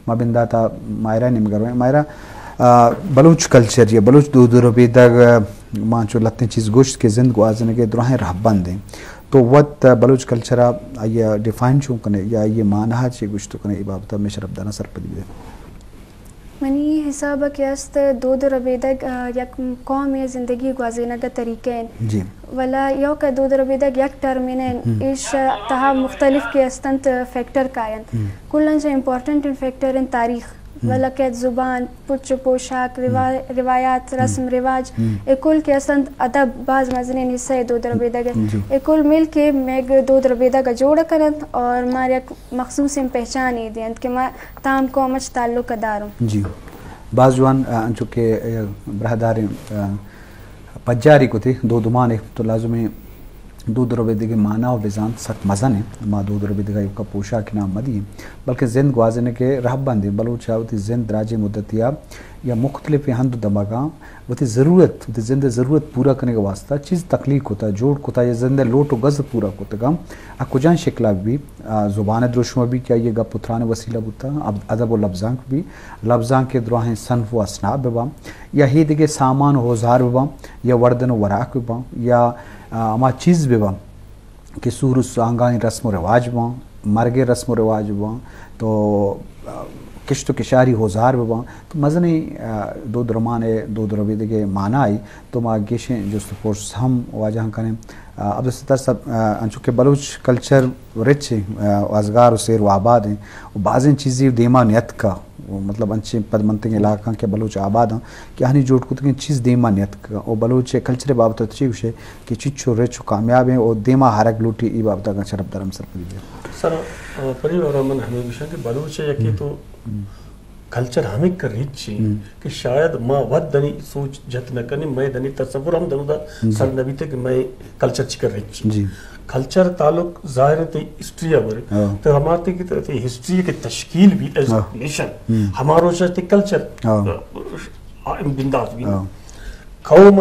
ما بندات ءَ ماہرہ ءِ نیمگ ءَ رویں۔ ماہرہ، آ، بلوچ کلچر یا بلوچ دود ءُ ربیدگ، آ، ما چو لہتیں چیز گوشت کہ زند گوازینگ ءِ دراہیں رہبند ایں۔ تو وت بلوچ کلچر ءَ آئی ءَ ڈیفائن چون کنے یا آئی ءِ معنی ءَ چے گوشت کنے، اے بابت ءَ مئے شرپداراں سرپدی بدے۔ منی حساب ءَ کہ است دود ءُ ربیدگ، آ، یک قومے ءِ زندگی گوازینگ ءِ طریقہ اِنت۔ جی۔ ولا ایوک ءَ دود ءُ ربیدگ یک ٹرم نہ اِنت، ہم۔ ایش تہا مختلف کہ است اَنت فیکٹر کاینت۔ ہم۔ کلاں چہ امپورٹنٹ فیکٹر اِنت تاریخ، ہم۔ ولا کہ زبان، پچ ءُ پوشاک، روا-، ہم۔ روایات، ہم۔ رسم رواج، ہم۔ اے کل کہ است اَنت ادب باز مزنیں حصہ اِنت دود ءُ ربیدگ ءِ۔ جی۔ اے کل مل کہ مئے دود ءُ ربیدگ ءَ جوڑ کن اَنت اور مارا یک مخصوصیں پہچانے دینت کہ ما تام قوم ءَ چہ تعلق ءَ داروں۔ جی۔ باز جوان، آ، انچو کہ، آ، براہداریں، آ، پجاری کتے دود مان ءِ، تو لازم ایں دود ءُ ربیدگ ءِ معنی ءَ بزانت، سک مزن اِنت۔ ما دود ءُ ربیدگ ءَ ایوک ءَ پوشاک ءِ نام مہ دئیں، بلکیں زند گوازینگ ءِ رہبند اِنت۔ بلوچ ءَ وتی زند دراجیں مدتے ءَ یا مختلفیں ہند ءُ دمگاں وتی ضرورت، وتی زند ءِ ضرورت پورا کنگ ءِ واستہ چیز تخلیق کتہ، جوڑ کتہ یا زند ءِ لوٹ ءُ گز پورا کتگ اَنت۔ آ کجام شکل ءَ بہ بیت، آ، زبان ءِ دروشم ءَ بہ بیت کہ آئی ءِ گپ ءُ تران ءِ وسیلہ بوتہ، اب-، ادب ءُ لبزانک بہ بیت، لبزانک ءِ دراہیں صنف ءُ اصناف بہ باں، یا اے دگہ سامان ءُ اوزار بہ باں، یا وردن ءُ وراک بہ باں، یا، آ، ہما چیز بہ باں کہ سور ءُ سانگانی رسم ءُ رواج باں، مرگ ءِ رسم ءُ رواج باں، تو، آ، کشت ءُ کشاری اوزار بہ باں، تو مزنیں، آ، دود رمان ءِ، دود ربیدگ ءِ معنی ءَ تو ما گیشیں جست ءُ پرس ہم واجہاں کنیں۔ آ، عبدالستار صاحب، آ، انچو کہ بلوچ کلچر رچ ایں، آ، ازگار ءُ سیر ءُ آباد ایں ءُ بازیں چیزے دیما نیتکا، مطلب انچیں پدمنتگیں علاقہاں کہ بلوچ آباد ایں کہ آہانی جوڑ کتگیں چیز دیما نیتکا ءُ بلوچ کلچر ءِ بابت ءَ تو چی گوشے کہ چنچو رچ ءُ کامیاب ایں ءُ دیما آرگ لوٹی، اے بابت ءَ اگاں شرپداراں سرپدی دے۔ سر، آ، پری وارا من ہمے گوشاں کہ بلوچ ءِ یکے ہم۔ تو ہم۔ کلچر ہمک رچ ایں ہم۔ کہ شاید ما وت دنی سوچ جت نہ کنیں، مئے دنی تصور ہم دنودا ہم۔ سر نہ بیتگ کہ مئے کلچر چکر رچ ایں۔ جی۔ کلچر تعلق ظاہر ہے تئی ہسٹری ءَ برے۔ ہاں۔ تو ہمارا تئی کہ تئی ہسٹری کہ تشکیل بیت ایز ہاں۔ نیشن، ہم۔ ہما روچ ءَ تئی کلچر ہاں۔ آ، بندات بیت۔ ہاں۔ قوم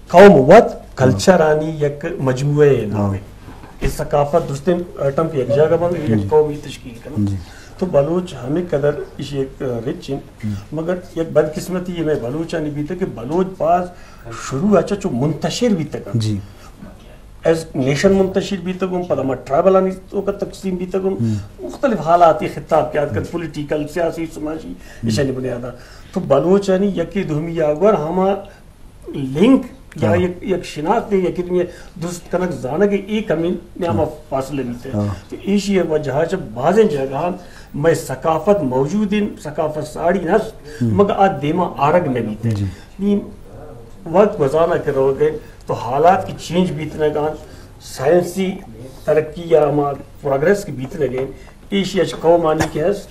قوم وت کلچرانی یک مجموعہ ءِ نام ءَ۔ ہاں۔ اے ثقافت درستیں آئٹم کہ یک جاگہ بنت، یک جی۔ قومی تشکیل کنت۔ جی۔ تو بلوچ ہمے قدر ایشی یک رچ ایں، ہم۔ مگر یک بدقسمتی اے مئے بلوچانی بیتگ کہ بلوچ باز شروع ءَ چہ چو منتشر بیتگ اَنت۔ جی۔ ایز نیشن منتشر بیتگ اَنت، پدا ہما ٹرائبلانی توکا تقسیم بیتگ اَنت، ہم۔ مختلف حالاتی خطاب کہ آتکگ، ہم۔ پولیٹیکل، سیاسی، سماجی، ہم۔ ایشانی بنیادا۔ تو بلوچانی یکے دومی ءَ گور ہما لنک یا ہاں۔ یک، یک شناخت یکے دومی درست کنگ زانگ ءِ اے کمی نیاما ہاں۔ فاصلہ بیت۔ ہاں۔ تو ایشی وجہ چہ بازیں جاگہاں مئے ثقافت موجود ایں، ثقافت ساڑی ہست، ہم۔ مگر آ دیما آرگ نہ بیت۔ جی۔ نی وقت گزانا کہ روگ ءَ تو حالات کی چینج بیتنگ اَنت، سائنسی ترقی یا ہما پروگریس کی بیتنگ ایں، ایشی اچ قومانی کہ ہست،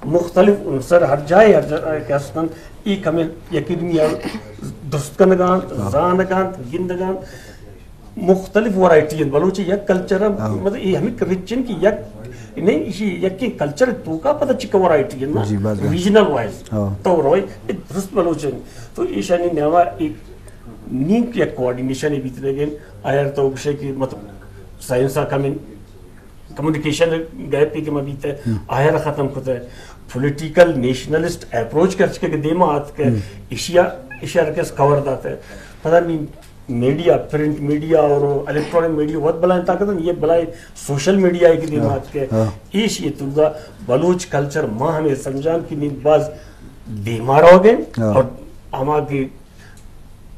مختلف عنصر ہر جاہے ہر جاہے کہ ہست اَنت، اے کمیں یکے دومی ءَ درست کنگ اَنت، ہاں۔ زانگ اَنت، گندگ اَنت۔ مختلف ورائٹی اَنت۔ بلوچ یک کلچر اَنت، ہاں۔ مطلب اے ہمے رچ اَنت کہ یک، نہیں، ایشی یکیں کلچر توکا پدا چکا ورائٹی اَنت نا، جی، بس، بس۔ ریجنل وائز ہاں۔ تو روئے، اے درست بلوچ اَنت۔ تو ایشانی نیاما ایک نیک یک کوآرڈینیشن بیتنگ ایں، آئر تو گشے کہ مطلب سائنس ءَ کمیں کمیونیکیشن گیپ کہ ما بیتہ، ہم۔ آئر ختم کتہ، پولیٹیکل نیشنلسٹ اپروچ کرچ کہ دیما آتکہ، ہم۔ ایشیا، ایشیا رکس کور داتہ۔ پتہ نہیں میڈیا، پرنٹ میڈیا اور الیکٹرانک میڈیا وت بلائیں طاقت اَنت، یہ بلائیں سوشل میڈیا کہ دیما ہاں، آتکہ۔ ہاں۔ ایشی توکا بلوچ کلچر ما ہمے سمجھاں کہ نی باز دیما روگ ءَ ایں ہاں۔ اور ہما کہ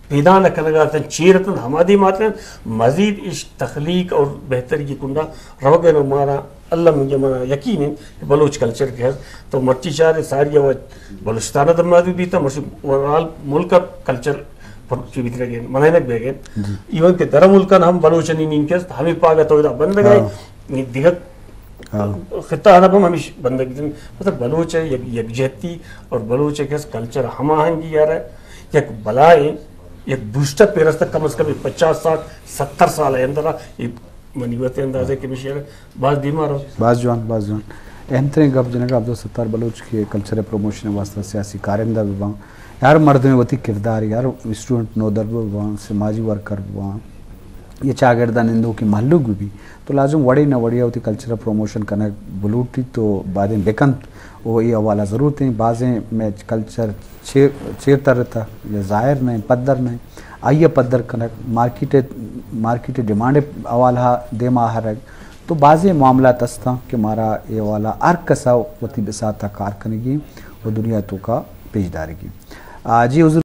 پیدا نہ کنگ ءَ اَنت، چیر اَنت، ہما دیما اَنت، مزید اش تخلیق اور بہتری کی کنڈا روگ ءَ اَنت۔ مارا اللہ منگے منا یقین اِنت کہ بلوچ کلچر کہ ہست تو مرچی چارے ساری ءَ بلوچستان ءَ محدود بیتہ، مرچی اوورآل ملک ءَ کلچر پر چی بیتگ اَنت، منائینگ بیگ ءَ اَنت۔ جی۔ ایون کہ در ملکان ہم بلوچانی نین کہ ہست، ہمے پاگ ءَ تو ادا بندگ ءَ ہاں۔ اے دگہ ہاں۔ خطہ آناں ہم ہمیش بندگ بیتن۔ مطلب بلوچ ءِ یک، یکجہتی اور بلوچ ءِ کس کلچر ہماہنگی یار ءِ یک بلائیں، یک بوسٹر پیرست کم از کم پچاس سال، ستر سال ءِ اندر ءَ اے منی وت اندازہ کہ مشی باز دیما رو۔ باز جوان، باز جوان۔ اہم ترین گپ جنگ عبدالستار بلوچ کہ کلچر ءِ پروموشن ءِ واستہ سیاسی کارندہ بہ باں، ہر مردمے وتی کردارے، ہر اسٹوڈنٹ نودربر بہ باں، سماجی ورکر بہ باں، یا چاگرد ءَ نندوکیں مہلوک بہ بی، تو لازم وڑے نہ وڑے ءَ وتی کلچر ءِ پروموشن کنگ بلوٹیت تو بائدیں بکنت۔ و اے حوالہ ضرورت ایں، بازیں مئے کلچر چیر، چیر ترتہ یا ظاہر نہ ایں، پدر نہ ایں، آئی ءَ پدر کنگ، مارکیٹ، مارکیٹ ڈیمانڈ حوالہ دیما آہرگ، تو بازیں معاملات استاں کہ مارا اے حوالہ ہر کسا وتی بساتا کار کنگی و دنیا توکا پیش دارگی۔ آ، جی حضور۔